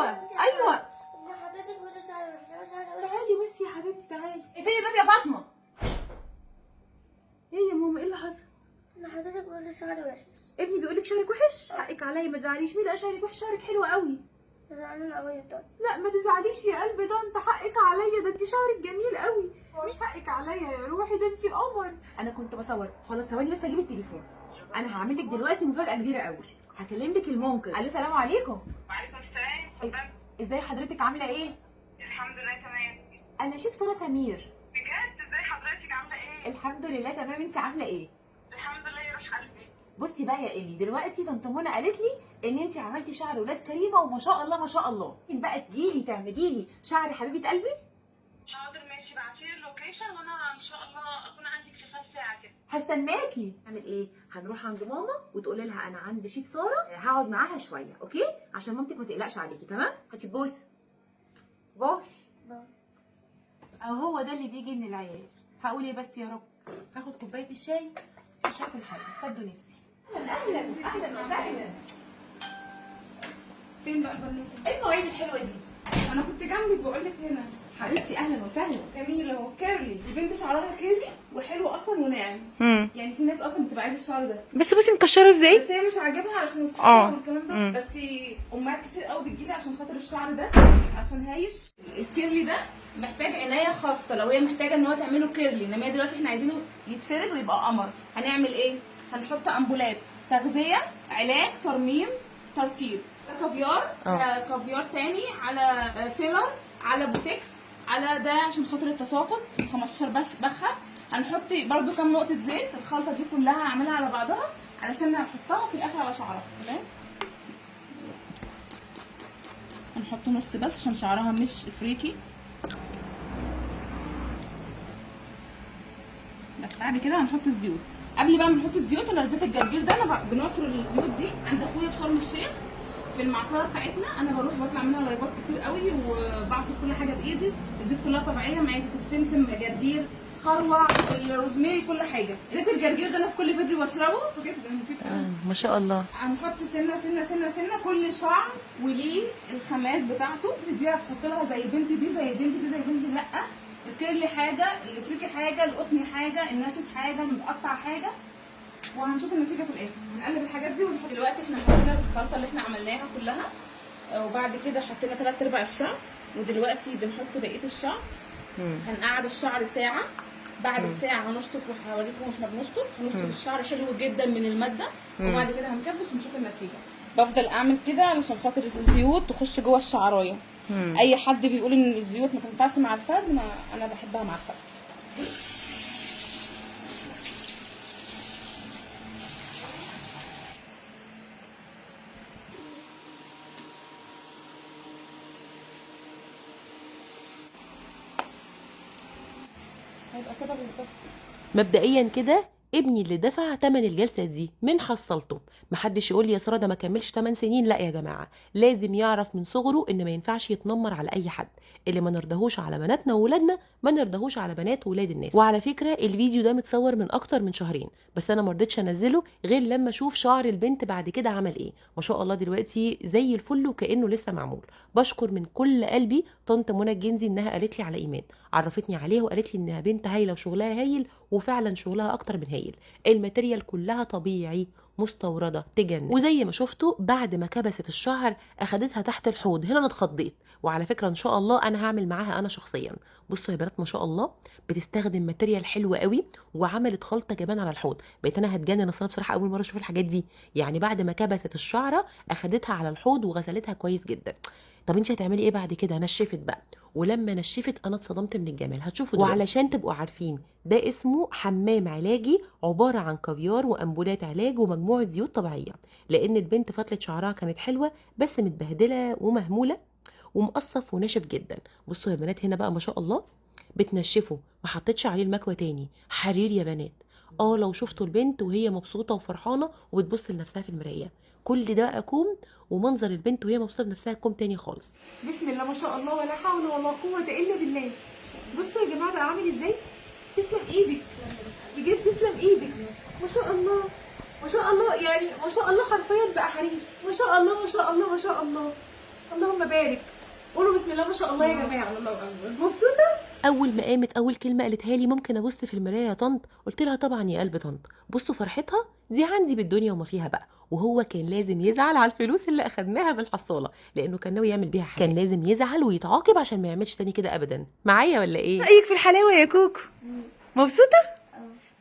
ايوه ايوه. ابن حضرتك بيقول شعري وحش، انا شعري وحش. تعالي بس يا حبيبتي تعالي. اقفلي الباب يا فاطمة. ايه يا ماما، ايه اللي حصل؟ ابن حضرتك بيقول شعري وحش. ابني بيقول لك شعرك وحش؟ حقك عليا، ما تزعليش. مين قال شعرك وحش؟ شعرك حلو قوي. زعلانة قوي يا طنط. لا ما تزعليش يا قلبي، ده انت حقك عليا، ده انت شعرك جميل قوي. مش حقك عليا يا روحي، ده انت قمر. انا كنت بصور، خلاص ثواني بس اجيب التليفون. انا هعمل لك دلوقتي مفاجاة كبيرة قوي، هكلم لك المنقذ. الو، السلام عليكم. وعليكم السلام، اتفضلي. ازاي حضرتك، عامله ايه؟ الحمد لله تمام. انا شيف ساره سمير. بجد؟ ازاي حضرتك، عامله ايه؟ الحمد لله تمام، انت عامله ايه؟ الحمد لله يا روح قلبي. بصي بقى يا ايمي، دلوقتي طنط منى قالت لي ان انت عملتي شعر ولاد كريمة وما شاء الله ما شاء الله، ممكن بقى تجيلي تعملي لي شعر حبيبه قلبي؟ حاضر ماشي، بعتيلي ال location وانا ان شاء الله اكون عندك في خلال ساعة كده. هستناكي. نعمل ايه؟ هنروح عند ماما وتقولي لها انا عند شيف ساره، هقعد معاها شوية، okay؟ عشان مامتك ما تقلقش عليكي، تمام؟ هاتي بوسه. bye. bye. اهو هو ده اللي بيجي من العيال. هقول ايه بس يا رب، هاخد كوباية الشاي مش هاكل حاجة، سدوا نفسي. اهلا اهلا اهلا وسهلا. فين بقى البنوته؟ ايه المواعيد الحلوة دي؟ انا كنت جنبك بقول لك هنا. حبيبتي اهلا وسهلا. جميل اهو، curly. البنت شعرها curly وحلو اصلا وناعم. يعني في ناس اصلا بتبقى عايزه الشعر ده، بس بصي مكشره ازاي. بس هي مش عاجبها علشان اصحابها والكلام ده. بس امهات كتير قوي بتجيلي عشان خاطر الشعر ده، عشان هايش. ال curly ده محتاج عناية خاصة، لو هي محتاجه ان هو تعمله curly، انما هي دلوقتي احنا عايزينه يتفرد ويبقى قمر. هنعمل ايه؟ هنحط امبولات تغذية، علاج، ترميم، ترطيب، ده كافيار، ده كافيار تاني، على filler، على بوتكس، على ده عشان خاطر التساقط 15 بس بخه. هنحط برده كام نقطة زيت. الخلطة دي كلها هعملها على بعضها علشان هنحطها في الاخر على شعرها، تمام؟ هنحط نص بس عشان شعرها مش افريقي. بس بعد كده هنحط الزيوت. قبل بقى ما نحط الزيوت، انا زيت الجرجير ده انا بنعصر الزيوت دي عند اخويا في شرم الشيخ في المعصره بتاعتنا. انا بروح بطلع منها لايفات كتير قوي وبعصر كل حاجة بايدي. الزيوت كلها طبيعية، معايا زيت السمسم، جرجير، خروع، الروزماري، كل حاجة. زيت الجرجير ده انا في كل فيديو بشربه بجد مفيد قوي. ما شاء الله. هنحط سنة سنة سنة سنة، كل شعر وليه الخامات بتاعته. دي هتحط لها زي البنت دي، زي البنت دي، زي البنت دي. لا، ال curly حاجة، الافريقي حاجة، القطني حاجة، الناشف حاجة، المتقطع حاجة، وهنشوف النتيجة في الاخر. هنقلب الحاجات دي ونحط. دلوقتي احنا حطينا الخلطة اللي احنا عملناها كلها، وبعد كده حطينا 3/4 الشعر، ودلوقتي بنحط بقية الشعر. هنقعد الشعر ساعة، بعد الساعة هنشطف، وهوريكم واحنا بنشطف. هنشطف الشعر حلو جدا من المادة، وبعد كده هنكبس ونشوف النتيجة. بفضل اعمل كده علشان خاطر الزيوت تخش جوه الشعرايه. اي حد بيقول ان الزيوت ما تنفعش مع الفرد، ما انا بحبها مع الفرد. هيبقى كده بالظبط. مبدئيا كده ابني اللي دفع تمن الجلسة دي من حصلته. محدش يقول لي يا ساره ده ما كملش 8 سنين. لا يا جماعة، لازم يعرف من صغره ان ما ينفعش يتنمر على اي حد. اللي ما نرضاهوش على بناتنا وولادنا ما نرضاهوش على بنات ولاد الناس. وعلى فكرة الفيديو ده متصور من اكتر من شهرين، بس انا ما رضيتش انزله غير لما اشوف شعر البنت بعد كده عمل ايه. ما شاء الله دلوقتي زي الفل وكانه لسه معمول. بشكر من كل قلبي طنط منى الجنزي انها قالت لي على ايمان، عرفتني عليها وقالت لي انها بنت هايلة وشغلها هايل، وفعلا شغلها اكتر من هايل. ال material كلها طبيعي مستورده تجنن. وزي ما شفتوا بعد ما كبست الشعر اخدتها تحت الحوض. هنا انا اتخضيت، وعلى فكرة ان شاء الله انا هعمل معاها انا شخصيا. بصوا يا بنات ما شاء الله بتستخدم material حلوة قوي، وعملت خلطه كمان على الحوض. بقيت انا هتجنن اصلا بصراحة، اول مرة اشوف الحاجات دي. يعني بعد ما كبست الشعرة اخدتها على الحوض وغسلتها كويس جدا. طب انت هتعملي ايه بعد كده؟ نشفت بقى، ولما نشفت انا اتصدمت من الجمال. هتشوفوا دلوقتي. وعلشان تبقوا عارفين ده اسمه حمام علاجي، عبارة عن كافيار وامبولات علاج ومجموعة زيوت طبيعية. لان البنت فتله شعرها كانت حلوة بس متبهدله ومهموله ومقصف وناشف جدا. بصوا يا بنات هنا بقى ما شاء الله بتنشفه، ما حطيتش عليه المكوه تاني، حرير يا بنات. لو شفتوا البنت وهي مبسوطة وفرحانه وبتبص لنفسها في المراية، كل ده بقى كوم، ومنظر البنت وهي مبسوطة بنفسها كوم تاني خالص. بسم الله ما شاء الله، ولا حول ولا قوة الا بالله. بصوا يا جماعة بقى عامل ازاي. تسلم ايدك بجد، تسلم ايدك ما شاء الله ما شاء الله، يعني ما شاء الله حرفيا بقى حرير. ما شاء الله ما شاء الله ما شاء الله. اللهم بارك. قولوا بسم الله ما شاء الله يا جماعة. الله اكبر. مبسوطة. اول ما قامت اول كلمة قالتها لي ممكن ابص في المراية يا طنط؟ قلت لها طبعا يا قلب طنط. بصوا فرحتها دي عندي بالدنيا وما فيها بقى. وهو كان لازم يزعل على الفلوس اللي اخدناها بالحصاله، لانه كان ناوي يعمل بيها حاجة. كان لازم يزعل ويتعاقب عشان ما يعملش تاني كده ابدا. معايا ولا ايه؟ رايك في الحلاوة يا كوكو؟ مبسوطة؟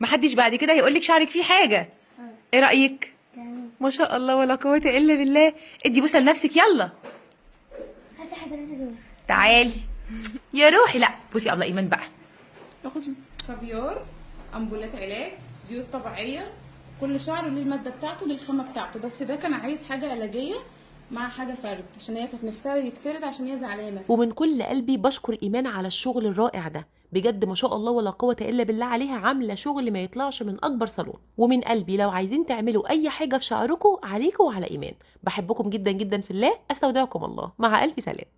محدش بعد كده هيقول لك شعرك فيه حاجة. ايه رايك؟ جميل. ما شاء الله ولا قوة الا بالله. ادي بوسه لنفسك، يلا. هاتي حضرتك بس. تعالي يا روحي. لا بصي يا ابله ايمان بقى. كافيار، امبولات علاج، زيوت طبيعية، كل شعر ليه المادة بتاعته للخامه بتاعته. بس ده كان عايز حاجة علاجية مع حاجة فرد، عشان هي كانت نفسها يتفرد عشان هي زعلانة. ومن كل قلبي بشكر ايمان على الشغل الرائع ده، بجد ما شاء الله ولا قوة الا بالله عليها، عامله شغل ما يطلعش من اكبر صالون. ومن قلبي لو عايزين تعملوا اي حاجة في شعركم عليكم وعلى ايمان. بحبكم جدا جدا في الله، استودعكم الله، مع الف سلامه.